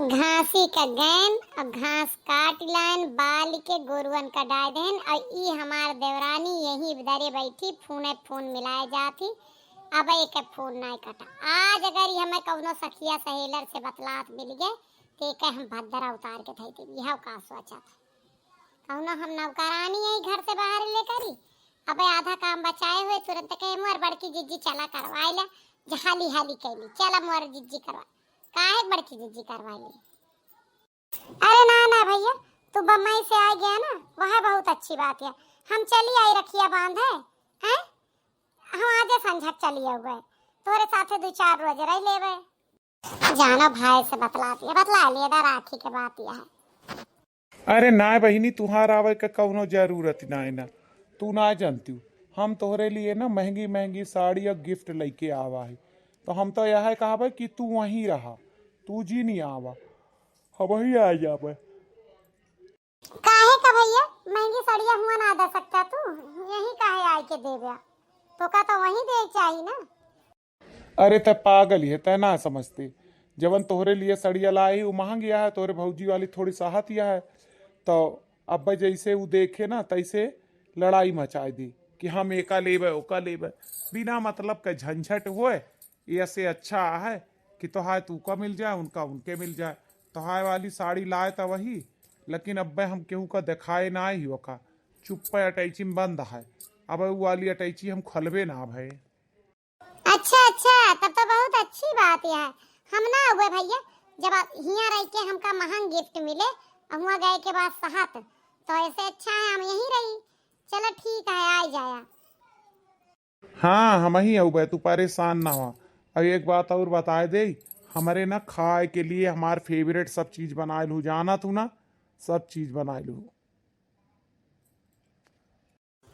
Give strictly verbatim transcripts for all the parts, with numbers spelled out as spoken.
घासी का गैन और घास काट लाइन, बाल के गोरुअन का डाय देन, और ई हमार देवरानी यही दरे बैठी, फोने फोन मिलाए जाती। अब एक फोन नाय कटा। आज अगर ई हमें कौनो सखिया सहेलर से बतलात मिल गए, तो एक हम भद्दरा उतार के धई देबी। यह का सोचत है? कौनो हम नौकरानी है घर से बाहर ले करी? अबे आधा काम बचाए हुए तुरंत कहे, "मोर बड़की जिज्जी चला करवाए ले, जे हाली हाली कैली, चला मोर जिज्जी करवा।" काहे बड़की जिज्जी करवाए ले? अरे ना ना भैया, तू बम्बई से आ गया ना, वह बहुत अच्छी बात है। हम चली आई रखिया बांधे, हैं? हम आजे संझक चली आउबे, तोरे साथे दो चार रोज रह लेबे। जानो भाई से बतला दिया, बतला लिया ना, राखी के बात यह है। अरे नाय बहिनी, तुहार आवे के कौनो जरूरत नाय ना, तू ना जानती हूँ। हम तोहरे लिए ना महंगी महंगी साड़ी और गिफ्ट लेके आवा है, तो हम तो यह कहबे कि तू वहीं रहा, तू जी नहीं आवा, हम वहीं आ जाबे। काहे का भैया, महंगी साड़िया हुआ ना दे सकता तू, यहीं काहे आए के देबे? तो का तो वहीं दे चाहिए ना। अरे तै पागल है, तै ना समझती। जवन तोहरे लिए सड़िया लाए ही, उ महंग यह है, तोहरे भौजी वाली थोड़ी सहत यह है। तो अब्बे जैसे उ देखे ना, तैसे लड़ाई मचाए दी कि हम एका लेबे, ओका लेबे। बिना मतलब के झंझट होए, ये से अच्छा है कि तोहार तू का मिल जाए, उनका उनके मिल जाए। तोहार वाली साड़ी लाए त वही, लेकिन अब्बे हम केहू का देखाए ना ही ओका। चुप्पे अटैची में बंद है। अब उ वाली अटैची हम खोलबे ना भए। अच्छा, अच्छा, तब तो बहुत अच्छी बात है। हम ना हुए भैया, जब आप हियाँ रह के हमका महंग गिफ्ट मिले, और हुआँ गए के बाद सहत, तो ऐसे अच्छा है हम यहीं रही। चलो ठीक है, आ जाया। हाँ, हम ही अउबे, तू परेशान ना हो। अब एक बात और बताए दे, हमरे ना खाए के लिए हमार फेवरेट सब चीज बनाए लू, जाना तू ना, सब चीज बनाए लू।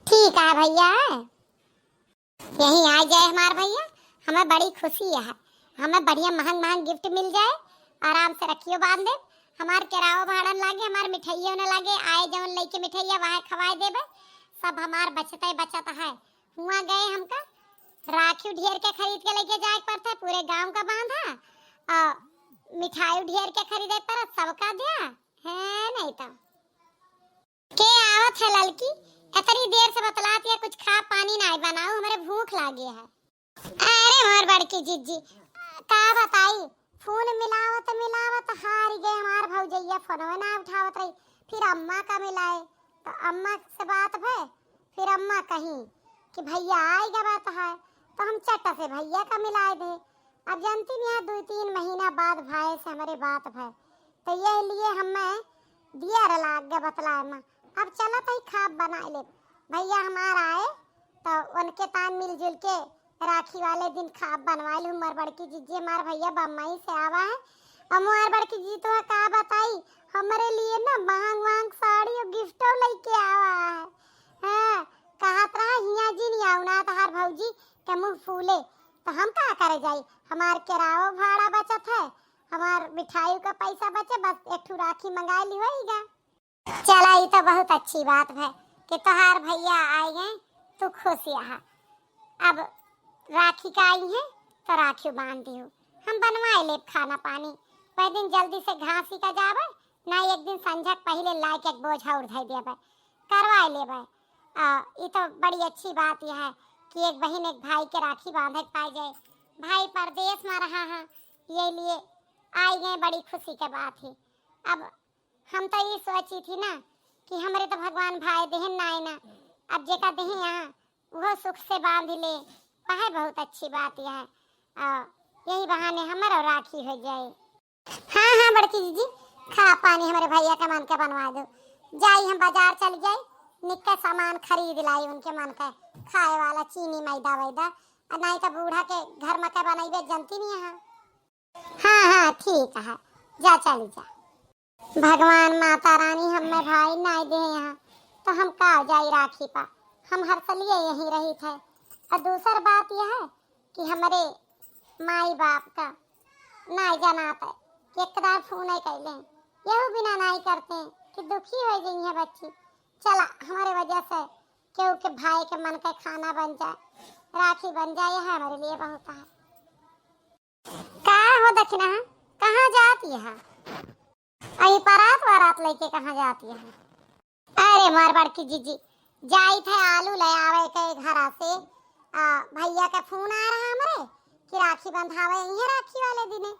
ठीक है भैया, यहीं आ जाए हमार भैया, हमें बड़ी खुशी है। हमें बढ़िया महंग महंग गिफ्ट मिल जाए, आराम से रखियो बांध दे। हमार किराओ भाड़ा न लागे, हमार मिठाइयों न लागे, आए जवन लेके मिठाइया वहाँ खवाए देबे। सब हमार बचते बचत है। हुआँ गए हमका राखी ढेर के खरीद के लेके जाए के पड़ता है, पूरे गांव का बांधा, और मिठाई ढेर के खरीदे के पड़त, सबका दिया है नहीं तो। के आवत है ललकी? इतनी देर से बतलात है, कुछ खा पानी नाय बनाओ, हमरे भूख लागे है। अरे मोर बड़की जिज्जी, का बताई, फोन मिलावत मिलावत हार गए हमार भौजैया, फोनवे ना उठावत रही। फिर अम्मा का मिलाए, तो अम्मा से बात भय, फिर अम्मा कहीं कि भैया आइगा बात है, तो हम चट से भैया का मिलाए दे। अब जानती नहीं है, दो तीन महीना बाद भाई से हमरे बात भय, तो यह लिए हमें दिया रला आगे बतलाए में। अब चलत ही खाब बनाए ले। भैया हमार आए, तो उनके तान मिलजुल के राखी वाले दिन खाब बनवाए ले। हमार बड़की जिज्जी, हमार भैया बम्बई से आवा है। और हमार बड़की जिज्जी तो का बताई, हमरे लिए ना महंग महंग साड़ी और गिफ्टो लेके आवा है। हाँ, कहत रहा, "हिया जी नहीं आऊ ना, तहार भौजी के मुंह फूले।" तो हम का करे जाई, हमार किराओ भाड़ा बचत है, हमार मिठाई का पैसा बचे, बस एक ठो राखी मंगाई ली होईगा। चला, ई तो बहुत अच्छी बात है कि तोहार भैया आए गए, तू खुश यहाँ। अब राखी का आई है तो राखी बांध दियो, हम बनवाए लेब खाना पानी। वह दिन जल्दी से घासी का जाबे, ना एक दिन संझा के पहिले लाए के एक बोझा और धई देबे, करवाए लेबे। आ, ई तो बड़ी अच्छी बात यह है कि एक बहिन एक भाई के राखी बांधे के पाए जाए। भाई परदेश में रहा है, ये लिए आई गए, बड़ी खुशी के बात है। अब हम तो ये सोची थी ना कि हमरे तो भगवान भाई देहन ना आए ना, अब जेका देहे यहाँ वो सुख से बांध ले, वह बहुत अच्छी बात यह है। आ, यही बहाने हमरो राखी हो जाए। हाँ, हाँ, बड़की जिज्जी, खा पानी हमरे भैया के मन के बनवा दो। जाई हम बाजार चल जाई, निक्के सामान खरीद लाई उनके मन के, खाए वाला चीनी मैदा वैदा, और नहीं तो बूढ़ा के घर में के बनैबे जनती नहीं है। हाँ, हाँ, ठीक है, जा चली जा। भगवान माता रानी हमें भाई नाय दे यहाँ, तो हम का जाई राखी पा, हम हर सलिए यहीं रही थे। और दूसर बात यह है कि हमरे माई बाप का नाय जनात है कि एक दार फोन कैले, यहू बिना नाय करते कि दुखी हो गई है बच्ची। चला, हमारे वजह से केहू के भाई के मन के खाना बन जाए, राखी बन जाए, यह हमारे लिए बहुत है। का हो दखिना, कहाँ जाती है? अई परात वरात लेके कहाँ जाती है? अरे मोर बड़की जीजी, जाइत है आलू ले आवे के घरा से, आ, भैया के फोन आ रहा हमरे कि राखी बंधावे यहीं राखी वाले दिने।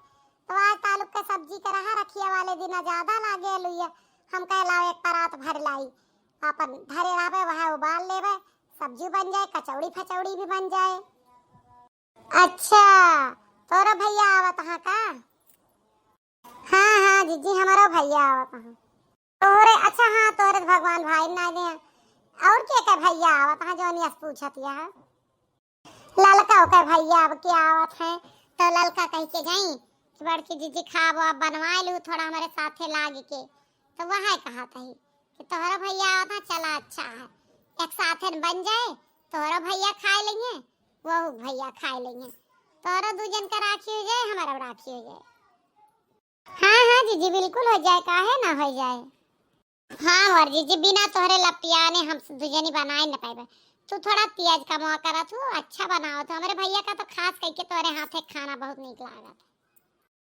तो आज तालुक के सब्जी के रहा रखिया वाले दिन ज्यादा लागे लुइया, हम कह लाओ एक परात भर लाई, अपन धरे रहबे वह उबाल लेबे, सब्जी बन जाए, कचौड़ी फचौड़ी भी बन जाए। अच्छा, तोरा भैया आवत हाँ का? हाँ हाँ जीजी, हमारो भैया आवत हाँ। तोहरे, अच्छा हाँ, तोहरे त भगवान भाई ना दे। और के के भैया आवत हाँ, जौन यस पूछत यह? ललका ओकर भैया अब के आवत है, तो ललका कह के जाई कि बड़की जीजी खाबो, अब बनवाए लू थोड़ा हमारे साथे लाग के। तो वह कहत है कि तोहरा भैया आवत है, चला अच्छा है, एक साथे न बन जाए, तोहरा भैया खाए लेंगे, वहू भैया खाए लेंगे, तोहरा दू जन का राखी हो जाए, हमारा राखी हो जाए। हाँ हाँ जीजी, बिल्कुल हो जाए, काहे ना हो जाए। हाँ मोर जीजी, बिना तोहरे लपटियाने हम दू जनी बनाए न पाएबे। तू थोड़ा तेज कमवा करत हो, अच्छा बनावत हो। हमरे भैया का तो खास कह के तोहरे हाथे खाना बहुत नीक लागत।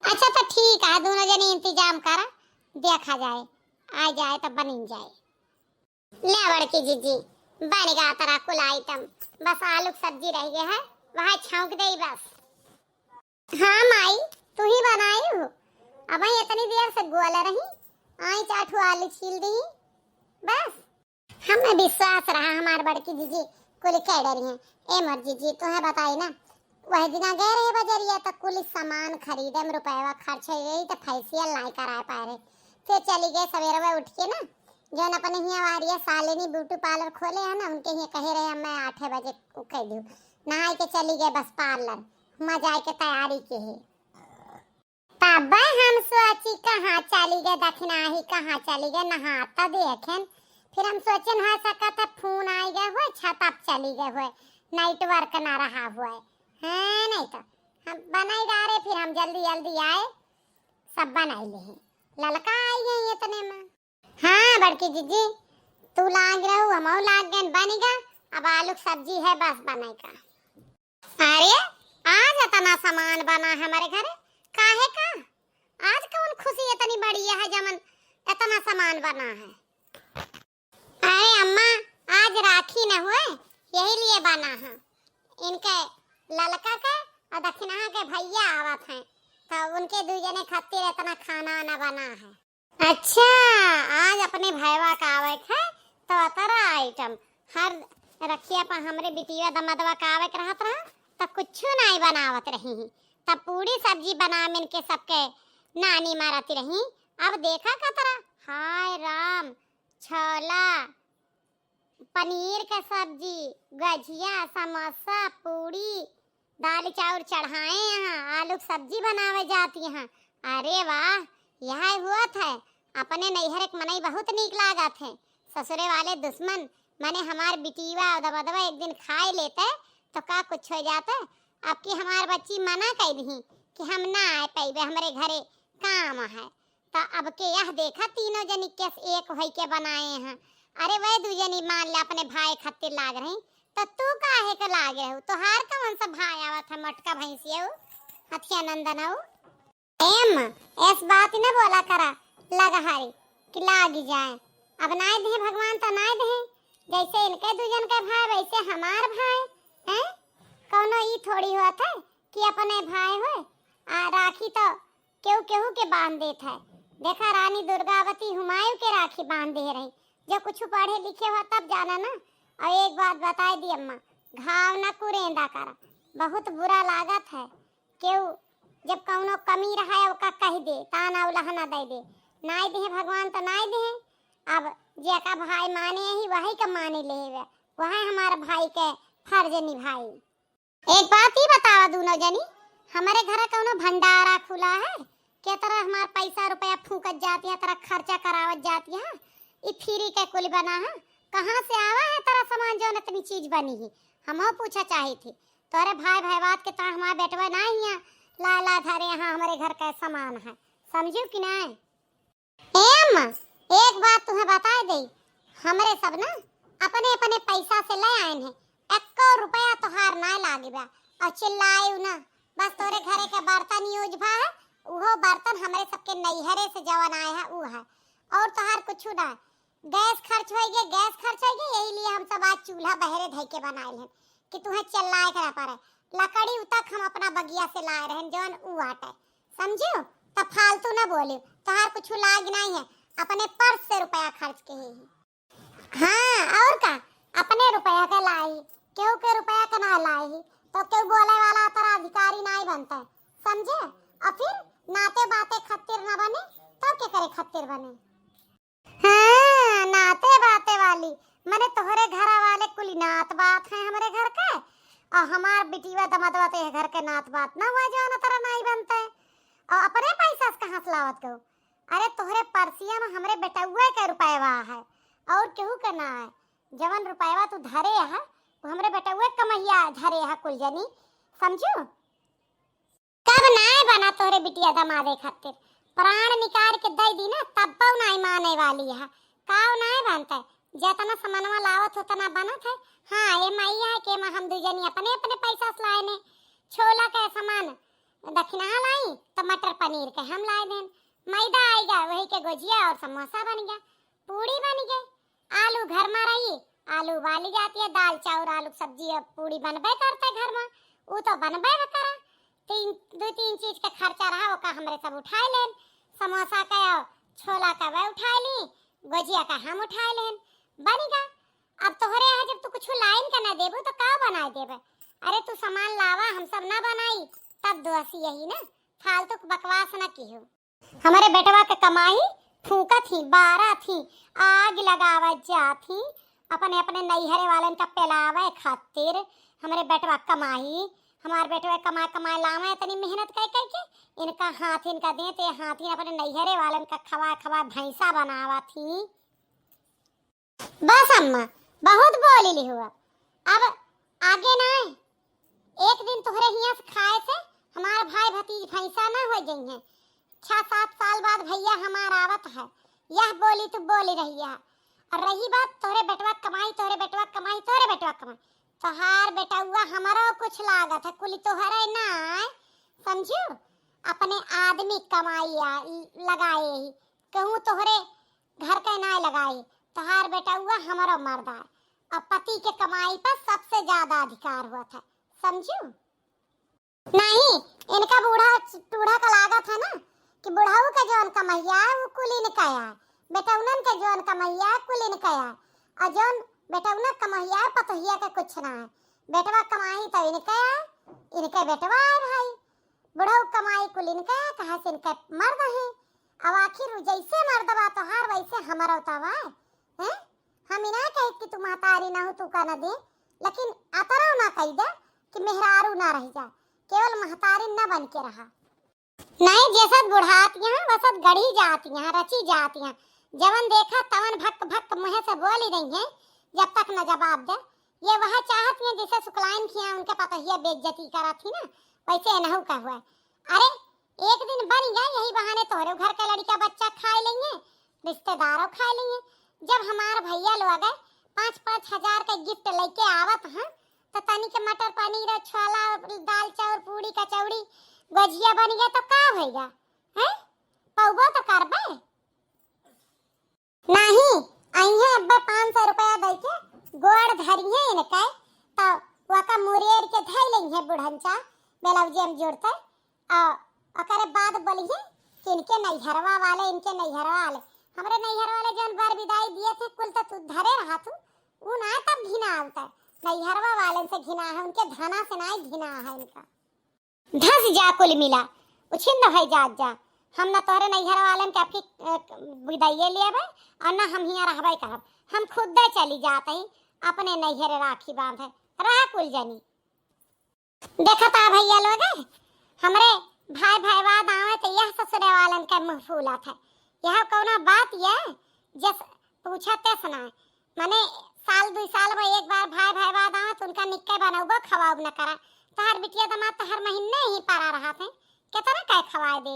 अच्छा तो ठीक है, दोनों जनी इंतजाम करा, देखा जाए, आ जाए तो बनिन जाए। ले बड़की जीजी, बन गया तोरा कुल आइटम, बस आलू के सब्जी रह गया है, वह छौंक दे बस। हाँ माई, तू ही बनाई हो। अब इतनी देर से गोल रही, आई चार ठो आलू छील दी बस। हमें विश्वास रहा हमार बड़की जीजी कुल कह रही हैं। ए मोर जीजी, तुम्हें बताई ना, वह दिना गए रहे बजरिया तो कुल सामान खरीदे में रुपया खर्च हो गई तो फेशियल नहीं करा पा रहे। फिर चली गए सवेरे में उठ के ना, जौन अपने हियाँ वारिया सालिनी ब्यूटी पार्लर खोले है ना, उनके हियाँ कहे रहे हम मैं आठे बजे उ कह दूँ, नहाए के चली गए बस पार्लर, हुआँ जाए के तैयारी के है। तब हम सोची कहाँ चली गए दखिनाही, कहाँ चली गए नहाता देखेन। फिर हम सोचेन हो सकत है फोन आई गए हुए, छत आप चली गए हुए, नेटवर्क ना रहा हुए। हाँ नहीं तो हम बनाई डारे, फिर हम जल्दी जल्दी आए, सब बनाई ले। ललका आई गई इतने में। हाँ बड़की जीजी, तू लाग रहू, हमहू लाग गए, बन गया। अब आलू के सब्जी है, बस बने का। अरे, आज इतना सामान बना है हमारे घरे, काहे का? आज कौन खुशी इतनी बड़ी है जमन इतना सामान बना है? अरे अम्मा, आज राखी न हुए, यही लिए बना है। इनके ललका के और दखिनहा के भैया आवत हैं, तो उनके दू जने खातिर इतना खाना वाना बना है। अच्छा, आज अपने भैया का आवे के है, तो अतरा आइटम हर रखिया पर हमरे बिटिया दमदवा का आवे के रहत रहा, त कुछु नाई बनावत रही ही, तब पूरी सब्जी बना मिन के सबके नानी मारत रही। अब देखा कतरा, हाय राम, छोला, पनीर के सब्जी, गजिया, समोसा, पूड़ी, दाल चाउर चढ़ाए यहाँ, आलू के सब्जी बनावे जाती यहाँ। अरे वाह, यह हुआ था, अपने नैहर एक मनई बहुत नीक लागत है। ससुरे वाले दुश्मन, मने हमार बिटीवा और दबदबा एक दिन खाए लेते तो का कुछ हो जाता। अब की हमार बच्ची मना कह दी कि हम ना आए पैबे, हमरे घरे काम है। त अब के यह देखा, तीनों जनी कैसे एक होई के बनाए हैं। अरे वह दू जनी मान ले अपने भाई खातिर लाग रही, त तू काहे के लाग रहू? तोहार कौन सा भाई आवत है, मोटका भैंसिया ऊ, हथिया नंदन ऊ? एम, ऐस बात न बोला करा, लगा हरी कि लाग जाए। अब नाय दे भगवान त नाय दे, जैसे इनके दू जन के भाई वैसे हमार भाई हैं। कौनो ई थोड़ी होत है कि अपने भाई होए, आ राखी तो केहू केहू के बांध देत है। देखा रानी दुर्गावती हुमायूं के राखी बांध दे रही। जो कुछ पढ़े लिखे हो तब जाना ना। और एक बात बताई दी अम्मा, घाव ना कुरेंदा करा, बहुत बुरा लागत है। केहू जब कौनो कमी रहे ओका कह दे, ताना उलहना दे दे, नाई दे भगवान तो नाई दे। अब जेका भाई माने ही वही का माने लेवे, वह हमारे भाई के फर्ज निभाई। एक बात ही बतावा दूनो जनी, हमरे घर कौनो भंडारा खुला है? के तरह हमार पैसा रुपया फूकत जाती है, तरह खर्चा करावत जाती है, ई फ्री के कुल बना है? कहाँ से आवा है तरह सामान जौन इतनी चीज बनी है? हमहू पूछा चाही थी। तोरे भाई भाई बात के तरह हमार बेटवा ना हिया, ला ला धरे यहाँ हमरे घर का सामान है, समझू कि नहीं? एम, एक बात तुम्हें बताए दे, हमरे सब ना अपने अपने पैसा से ले आए हैं, एको रुपया तोहार ना लागी बा। और चिल्लाए ना, बस तोरे घरे के बर्तन यूज भा है, उहो बर्तन हमरे सबके नैहरे से जवन आए है, उ है, और तोहार कुछ ना। गैस खर्च होइगे, गैस खर्च होइगे, यही लिए हम सब आज चूल्हा बहरे धइ के बनाइल हन कि तुहें चिल्लाए के ना पड़े। लकड़ी उतक हम अपना बगिया से लाए रहन, जवन उ आटे, समझियो? त फालतू ना बोलियो, तोहार कुछ लाग नहीं है, अपने पर्स से रुपया खर्च के ही। हाँ, और का, अपने रुपया के लाई, केहू के रुपया के ना लाई, तो केहू बोले वाला उत्तराधिकारी नहीं बनता, समझे? और फिर नाते बाते खातिर ना बने, तब के करे खातिर बने? हाँ, नाते बाते वाली, मने तोहरे घरा वाले कुली नात बात है हमरे घर के, और हमार बिटिया दमदवा तो यह घर के नात बात ना हुआ, जो ना तरह नहीं बनते। और अपने पैसा से कहाँ से लावत गो? अरे, तोहरे पर्सिया में हमरे बेटउए के रुपयवा है, और केहू के ना है। जवन रुपयवा तू धरे है, वो हमरे बेटउए कमैया धरे है कुल जनी, समझू? कब नाय बना तोहरे बिटिया दमादे खातिर, प्राण निकाल के दे दी ना, तब्बो नाय माने वाली है। काव नाय बनते, जेतना समनवा लावत हो, तना बनत है। हाँ, ये माई है के मा हम दू जनी अपने अपने पैसा से लाए ने। छोला के सामान दक्षिणा लाई, तो मटर पनीर के हम लाए देन। मैदा आइगा, वही के गोजिया और समोसा बन गया, पूड़ी बन गए। आलू घर में रही, आलू उबाली जाती है, दाल चाउर आलू के सब्जी और पूड़ी बनबे करते घर में, उ तो बनबे न करा। तीन, दो तीन चीज के खर्चा रहा, ओका हमरे सब उठाए लेन, समोसा का और छोला का वह उठाए ली, गोजिया का हम उठाए लेन, बनी गा। अब तोहरे यहाँ जब तू कुछ लाइन का ना देबू तो का बनाए देबे? अरे, तू सामान लावा, हम सब ना बनाई, तब दोषी यही ना, फालतू के बकवास ना किहो। हमरे बेटवा के कमाई फूकत ही, बारत ही, आग लगावत जात ही, अपने, अपने नैहरे वालन का पेलावे खातिर। हमरे बेटवा कमाई, हमार बेटवा कमाए, कमाए लावे इतनी मेहनत कर कर के, इनका हाथ इनका देते, हाथ ही अपने नैहरे वालन का खवा, खवा भैंसा बनावत ही। बस अम्मा, बहुत बोली ली हुआ, अब आगे ना। एक दिन तोहरे हियाँ से खाए से हमार भाई भतीज भैंसा ना हो जइहें। छह सात साल बाद भैया हमार आवत है, यह बोली तू बोली रही है। और रही बात तोहरे बेटवा कमाई, तोहरे बेटवा कमाई, तोहरे बेटवा कमाई, तोहार बेटउआ हमरो कुछ लागत है, कुली तोहरे ना आए, समझू? अपने आदमी कमाई आ, लगाए ही, कहूँ तोहरे घर के ना लगाए, तोहार बेटउआ हमरो मर्द आए। और पति के कमाई पर सबसे ज्यादा अधिकार होत है, समझू? नहीं, इनका बूढ़ा टूढ़ा का लागत है ना कि बुढ़ऊ के जौन कमैया है, वो कुल इनका है, बेटौनन के जौन कमैया है, कुल इनका है, और जौन बेटौना कमैया है, पतोहिया के कुछ ना है। बेटवा कमाई तो इनका है, इनके बेटवा है भाई, बुढ़ऊ कमाई कुल इनका है, कहाँ से इनके मर्द है। अब आखिर जैसे मर्द बा तोहार, वैसे हमरो तो बा, हैं? हम इना कहित कि तू महतारी ना हो, तू का न दे, लेकिन अतरा ना कही दे कि मेहरारू ना रह जा, केवल महतारी न बन के रहा। नहीं, जैसत बुढ़ात यहाँ, वसत गढ़ी जात यहाँ, रची जात यहाँ। जवन देखा तवन भक भक मुँह से बोली रही है, जब तक न जवाब दे। ये वह चाहत हैं, जैसे सुकलाइन खिया उनके पतोहिया बेइज्जती करत ही ना, वैसे एनहू का हुआ। अरे, एक दिन बन गया, यही बहाने तोहरे घर के लड़का बच्चा खाए लेंगे, रिश्तेदारों खाए लेंगे। जब हमार भैया लोग पाँच पाँच हजार के गिफ्ट लेके आवत हैं, तो तनी के मटर पनीर और छोला, दाल चाउर, पूड़ी कचौड़ी, गोजिया बन गया, तो का भैया, हैं? पौबो तो करबे। नहीं, अइहे अब्बे पाँच सौ रुपया दइके, गोड़ धरिहे इनके, तो वका मुरेर के धइ लइहे बुढ़ंचा, ब्लाउजे में जुड़ते, आ ओकरे बाद बोलिहे कि इनके नैहरवा वाले, इनके नैहरवा वाले, हमरे नैहर वाले जौन बर विदाई दिए थे, कुल तो तू धरे रहा तू, ऊ ना तब घिना आवता, नैहरवा वाले से घिना है, उनके धना से ना घिना है इनका। धस जा कुल मिला, उछिन्न है जात जा। हम न तोहरे नैहर वालन के आपकी, अ, विदाइये लेबे और न हम हियाँ रहबे करब। हम खुदे चली जात ही अपने नैहर राखी बांधे। रहा कुल जनी। देखत आ भैया लोग, हमरे भाई भाई बाद आवे तो यह ससुरे वालन के मुँह फूलत है। यह कौनो बात ये जस पूछा तस ना। मने साल दुई साल में एक बार भाई भाई बाद आवे तो उनका निक्के बनौबो खवाब न करा। तोहार बिटिया दामाद तो हर महीने ही परा रहत हैं, कितना काय खवाए दे।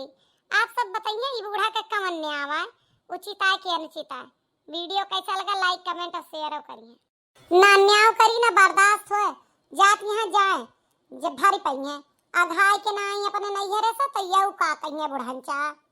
आप सब बताइए, ई बूढ़ा के कवन न्याय आवा, उचित आए कि अनुचित आए? वीडियो कैसा लगा, like, comment और share करिए। ना न्याय करी ना बर्दाश्त होए, जात यहाँ जाए, जब भरी पइहें, अघाय के ना आई अपने नैहरे से, तो यऊ का कहिए बुढ़ंचा।